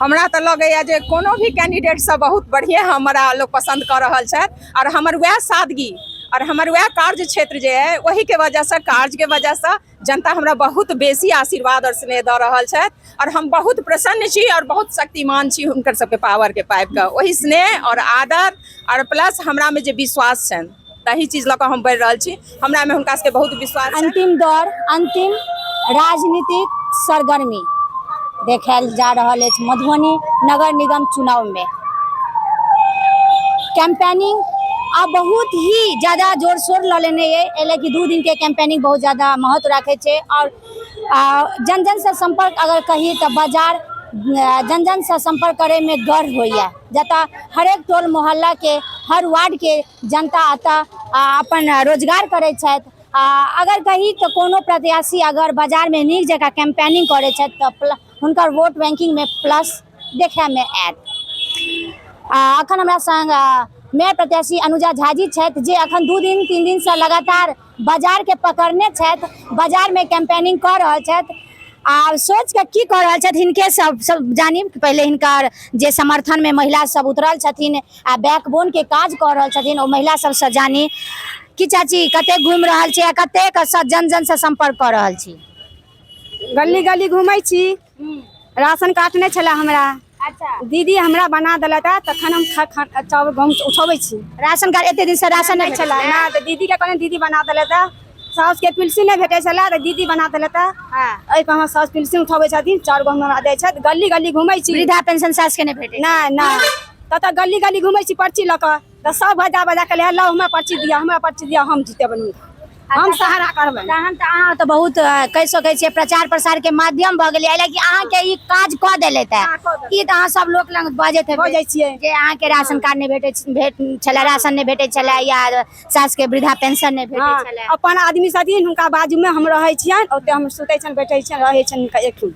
हमरा तऽ लगैए जे कोनो भी कैंडिडेटसँ बहुत बढ़िएँ हमरा लोक पसन्द कऽ रहल छथि आओर हमर वएह सादगी आओर हमर वएह कार्य क्षेत्र जे अइ ओहिके वजहसँ कार्यके वजहसँ जनता हमरा बहुत बेसी आशीर्वाद आओर स्नेह दऽ रहल छथि आओर हम बहुत प्रसन्न छी आओर बहुत शक्तिमान छी हुनकर सबके पावरके पाबि कऽ ओहि स्नेह आओर आदर आओर प्लस हमरामे जे विश्वास छनि ताहि चीज लऽ कऽ हम बढ़ि रहल छी। हमरामे हुनका सबके बहुत विश्वास छनि। अंतिम दौर, अंतिम राजनीतिक सरगर्मी देखायल जा रहल अछि मधुबनी नगर निगम चुनाव में। कैंपेनिंग आब बहुत ही ज्यादा जोर शोर लऽ लेने अइ, एहि लए कि 2 दिन के कैंपेनिंग बहुत ज्यादा महत्व राखै छै आओर जन जन से संपर्क अगर कही तऽ बाजार जन जन से संपर्क करै में गर्व होइए, जतऽ हरेक टोल मोहल्ला के हर वार्ड के जनता एतऽ अपन रोजगार करै छथि। अगर कही तऽ कोनो प्रत्याशी अगर बाजारमे नीक जकाँ कैंपेनिंग करै छथि तऽ हुनकर वोट बैंकिंगमे प्लस देखैमे आयत। अखन हमरा संग मेयर प्रत्याशी अनुजा झाजी छथि, जे अखन 2 दिन 3 दिनसँ लगातार बाजारके पकड़ने छथि, बाजारमे कैंपेनिंग कऽ रहल छथि। आ सोच के की कऽ रहल छथि हिनके सब सब जानी। पहिले हिनकर जे समर्थनमे महिला सब उतरल छथिन आ बैकबोन के काज कऽ रहल छथिन, ओ महिला सबसँ जानी कि चाची कतेक घुमि रहल छी आ कतेक जन जनसँ सम्पर्क कऽ रहल छी। गली गली घूमै छी। राशन कार्ड नहि छलै हमरा। दीदी हमरा बना देलथि है, तखन हम चाउर गहूँम उठबै छी। राशन कार्ड एते दिनसँ राशन नहि छलै ना, तऽ दीदीके कहलियनि, दीदी बना देलथि है। साउसके पेंशन नहि भेटै छलै तऽ दीदी बना देलथि है। एहिपर हमर साउस पेंशन उठबै छथिन, चाउर गहूँम हमरा दै छथि। गली गली घूमै छी। वृद्धा पेंशन सासके नहि भेटै? नहि नहि। ततऽ गली गली घूमै छी पर्ची लऽ कऽ, तऽ सब बजा बजा कऽ लए लाउ, हमरा पर्ची दिअ, हमरा पर्ची दिअ, हम जितेबनि हुनका, हम सहारा करबनि। तहन तऽ अहाँ तऽ बहुत कहि सकै छियै प्रचार प्रसार के माध्यम भऽ गेलियै, एहि लए कि अहाँके ई काज कऽ देलथि है। हँ, कऽ देलथि। ई तऽ अहाँ सब लोक लग बजैत हेबै। बजै छियै। जे अहाँके राशन कार्ड नहि भेटै भेट छलै, राशन नहि भेटै छलै या सासके वृद्धा पेंशन नहि भेटै छलै। अपन आदमी छथिन, हुनका बाजूमे हम रहै छियनि, ओतऽ हम सुतै छियनि, बैठै छियनि, रहै छियनि हुनका एकठुन,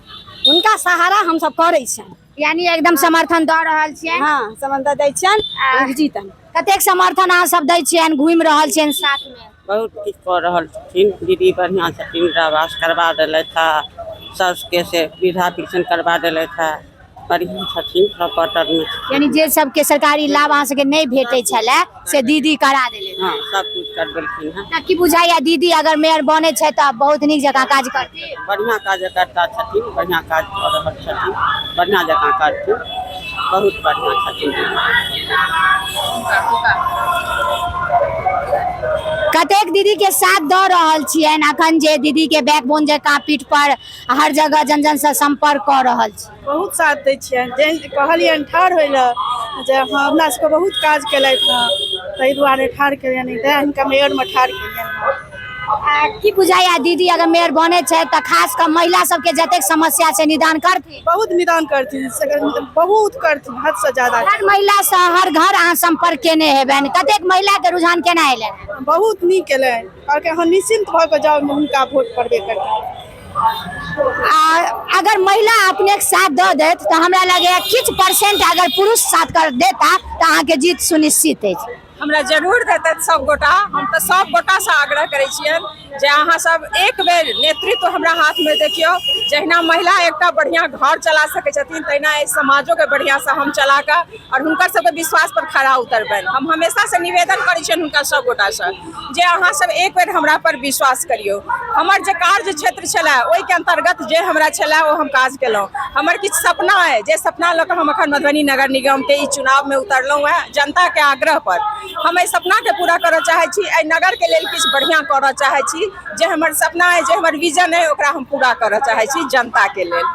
हुनका सहारा हमसब करै छियनि। यानी एकदम समर्थन दऽ रहल छियनि? हँ, समर्थन दै छियनि, जीतन। कतेक समर्थन अहाँ सब दै छियनि, घुमि रहल छियनि साथमे? बहुत किछु कऽ रहल छथिन दीदी, बढ़िआँ छथिन। आवास करबा देलथि है सासुके, से वृद्धा पेंशन करबा देलथि है। बढ़िआँ छथिन, सब बटरमे छथिन। यानी जे सबके सरकारी लाभ अहाँ सबके नहि भेटै छलै से दीदी करा देलथि? हँ, सब किछु करबेलखिन हँ। तऽ की बुझाइया, दीदी अगर मेयर बनै छै तऽ बहुत नीक जकाँ काज करथिन? बढ़िआँ कार्यकर्ता छथिन, बढ़िआँ काज कऽ रहल छथिन, बढ़िआँ जकाँ करथिन, बहुत बढ़िआँ छथिन दीदी। कतेक दीदी के साथ दऽ रहल छियनि अखन, जे दीदी के बैकबोन जकाँ पीठ पर हर जगह जन जन से सम्पर्क कऽ रहल छी? बहुत साथ दै छियनि। जहन कहलियनि ठाढ़ होइ लए जे हँ, हमरा सबके बहुत काज केलथि हँ, ताहि दुआरे ठाढ़ केलियनि, तेँ हिनका मेयरमे ठाढ़ केलियनि हँ। आ की बुझाइया, दीदी अगर मेयर बनै छै तऽ खास कऽ महिला सबके जतेक समस्या छै निदान करथिन? बहुत निदान करथिन, बहुत करथिन, हदसँ ज्यादा। हर महिला से हर घर अहाँ सम्पर्क केने हेबनि, कतेक महिला के रुझान केना एलनि? बहुत नीक एलनि, कहलकै अहाँ निश्चिन्त भऽ कऽ जाउ, हुनका वोट पड़बे करतनि। आ अगर महिला अपने के साथ दऽ देत तऽ हमरा लगैया किछु परसेंट अगर पुरुष साथ कर देता तऽ अहाँके जीत सुनिश्चित अछि। हमरा जरूर देतथि सब गोटा। हम तऽ सब गोटासँ आग्रह करै छियनि जे अहाँ सब एक बेर नेतृत्व हमरा हाथमे देखियौ। जहिना महिला एकटा बढ़िआँ घर चला सकै छथिन, तहिना एहि समाजोके बढ़िआँसँ हम चला कऽ आओर हुनकर सबके विश्वास पर खरा उतरबनि। हम हमेशासँ निवेदन करै छियनि हुनका सब गोटासँ जे अहाँ सब एक बेर हमरा पर विश्वास करियौ। हमर जे कार्य क्षेत्र छलै ओहिके अन्तर्गत जे हमरा छलै ओ हम काज केलहुँ। हमर किछु सपना अइ, जे सपना लऽ कऽ हम अखन मधुबनी नगर निगमके ई चुनावमे उतरलहुँ हेँ जनताके आग्रह पर। हम एहि सपनाके पूरा करऽ चाहै छी, एहि नगरके लेल किछु बढ़िआँ करऽ चाहै छी। जे हमर सपना अइ, जे हमर विजन अइ, ओकरा हम पूरा करऽ चाहै छी जनताके लेल।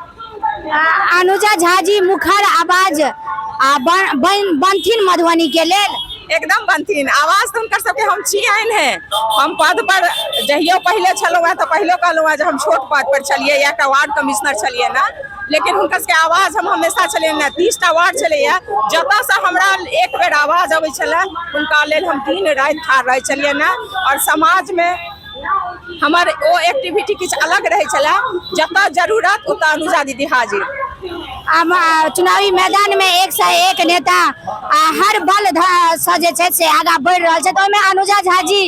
अनुजा झा जी मुखर आवाज आ बनथिन मधुबनी के लेल? एकदम बनथिन। आवाज तऽ हुनकर सबके हम छियनि हे। हम पद पर जहियो पहिले छलहुँ हेँ तऽ पहिलो कहलहुँ हेँ जे हम छोट पद पर छलियै, एकटा वार्ड कमिश्नर छलियै ने, लेकिन हुनकर सबके आवाज हम हमेशा छलियनि ने। 30टा वार्ड छलैया, जतऽसँ हमरा एक बेर आवाज अबै छलै, हुनका लेल हम दिन राति ठाढ़ रहै छलियनि ने। आओर समाजमे हमर ओ एक्टिविटी किछु अलग रहै छलै, जतऽ जरूरत ओतऽ अनुजा दीदी हाजिर। चुनावी मैदान में एक से एक नेता आ हर बल से जे छै से आगाँ बढ़ि रहल छथि, ओहिमे अनुजा झा जी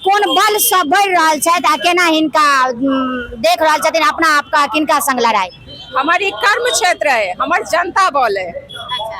कोन बल से बढ़ि रहल छथि आ केना हिनका देख रहल छथिन अपना आपका, किनका संग लड़ाई? हमर ई कर्म क्षेत्र अइ, हमर जनता बल अइ।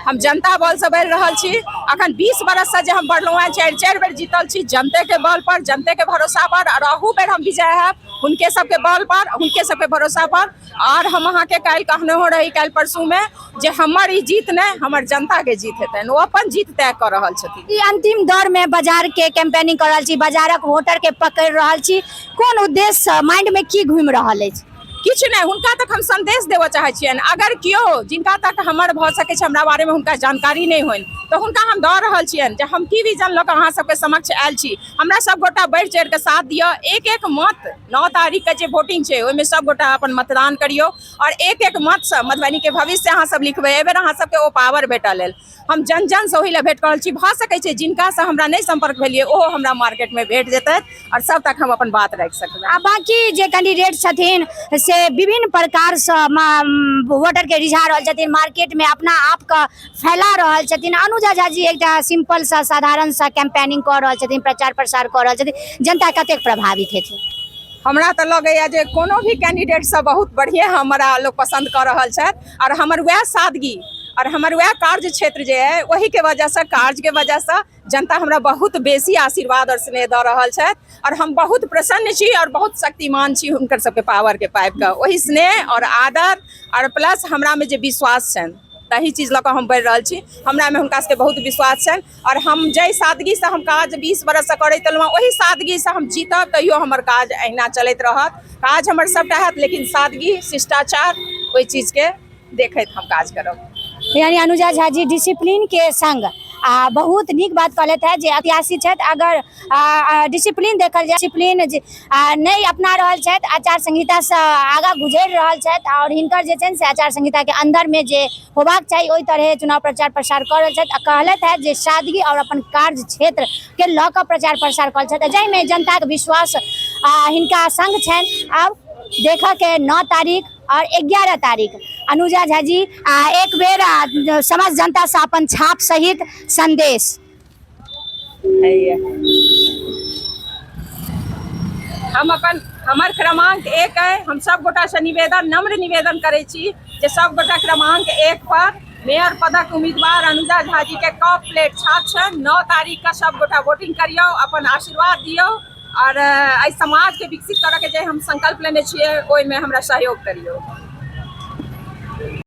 हम जनता बल से बढ़ि रहल छी। अखन 20 बरससँ जे हम बढ़लहुँ हेँ, 4 4 बेर जीतल छी जनतेके बल पर, जनतेके भरोसा पर, आओर अहू बेर हम विजय हैब हुनके सबके बल पर, हुनके सबके भरोसा पर। आओर हम अहाँके काल्हि कहनेहो रही, काल्हि परसूमे, जे हमर ई जीत नहि, हमर जनताके जीत हेतनि। ओ अपन जीत तय कऽ रहल छथिन। ई अंतिम दौर में बाजार के कैंपेनिंग कर रहल छी, बाजारक वोटर के पकड़ रहल छी, कोन उद्देश्य से माइंड में की घूमि रहल अछि? किछु नहि, हुनका तक हम संदेश देबऽ चाहै छियनि। अगर केओ जिनका तक हमर भऽ सकै छै हमरा बारेमे हुनका जानकारी नहि होइन, तऽ हुनका हम दऽ रहल छियनि जे हम की विजन लऽ कऽ अहाँ सबके समक्ष आयल छी। हमरा सब गोटा बढ़ि चढ़ि कऽ साथ दिअ। एक एक मत, 9 तारीखके जे वोटिंग छै ओहिमे सब गोटा अपन मतदान करियौ आओर एक एक मतसँ मधुबनीके भविष्य अहाँ सब लिखबै। एहि बेर अहाँ सबके ओ पावर भेटल लेल हम जन जनसँ ओहि लए भेंट कऽ रहल छी। भऽ सकै छै जिनकासँ हमरा नहि सम्पर्क भेलियै ओहो हमरा मार्केटमे भेट जेतै आओर सब तक हम अपन बात राखि सकबै। आ बाकी जे कैंडिडेट छथिन से विभिन्न प्रकारसँ वोटरके रिझा रहल छथिन, मार्केटमे अपना आपके फैला रहल छथिन। अनुजा झा जी एकटा सिंपल सा साधारण सा कैंपेनिंग कऽ रहल छथिन, प्रचार प्रसार कऽ रहल छथिन, जनता कतेक प्रभावित हेथिन? हमरा तऽ लगैए जे कोनो भी कैंडिडेटसँ बहुत बढ़िएँ हमरा लोक पसन्द कऽ रहल छथि, आओर हमर वएह सादगी आओर हमर वएह कार्य क्षेत्र जे अइ ओहिके वजहसँ, कार्यके वजहसँ जनता हमरा बहुत बेसी आशीर्वाद आओर स्नेह दऽ रहल छथि आओर हम बहुत प्रसन्न छी आओर बहुत शक्तिमान छी हुनकर सबके पावरके पाबिकऽ। ओहि स्नेह आओर आदर आओर प्लस हमरामे जे विश्वास छनि तही चीज लऽ कऽ हम बढ़ि रहल छी। हमरामे हुनका सबके बहुत विश्वास छनि आओर हम जाहि सादगीसँ हम काज 20 बरससँ करैत एलहुँ हँ ओहि सादगीसँ हम जीतब तैयो हमर काज अहिना चलैत रहत। काज हमर सबटा हैत, लेकिन सादगी शिष्टाचार ओहि चीजके देखैत हम काज करब। यानी अनुजा झा जी डिसिप्लिन के संग आ बहुत नीक बात कहलथि है जे अत्याशी छथि। अगर डिसिप्लिन देखल जाय, डिसिप्लिन नहि अपना रहल छथि, आचार संहितासँ आगाँ गुजरि रहल छथि आओर हिनकर जे छनि से आचार संहिताके अन्दरमे जे होबाक चाही ओहि तरहे चुनाव प्रचार प्रसार कऽ रहल छथि। आ कहलथि है जे सादगी आओर अपन कार्य क्षेत्रके लऽ कऽ प्रचार प्रसार कऽ रहल छथि, जाहिमे जनताके विश्वास हिनका संग छनि। आब देखऽके 9 तारीख और 11 तारीख अनुजा झा जी एक बेर समस्त जनता से अपन छाप सहित संदेश। हम अपन हमर क्रमांक 1 है। हम सब गोटा से निवेदन, नम्र निवेदन करै छी जे सब गोटा क्रमांक 1 पर मेयर पदक उम्मीदवार अनुजा झा जी के कप प्लेट छाप छनि। 9 तारीख के सब गोटा वोटिंग करियौ, अपन आशीर्वाद दियौ और एहि समाज के विकसित करऽ के जे हम संकल्प लेने छियै ओहिमे हमरा सहयोग करियौ।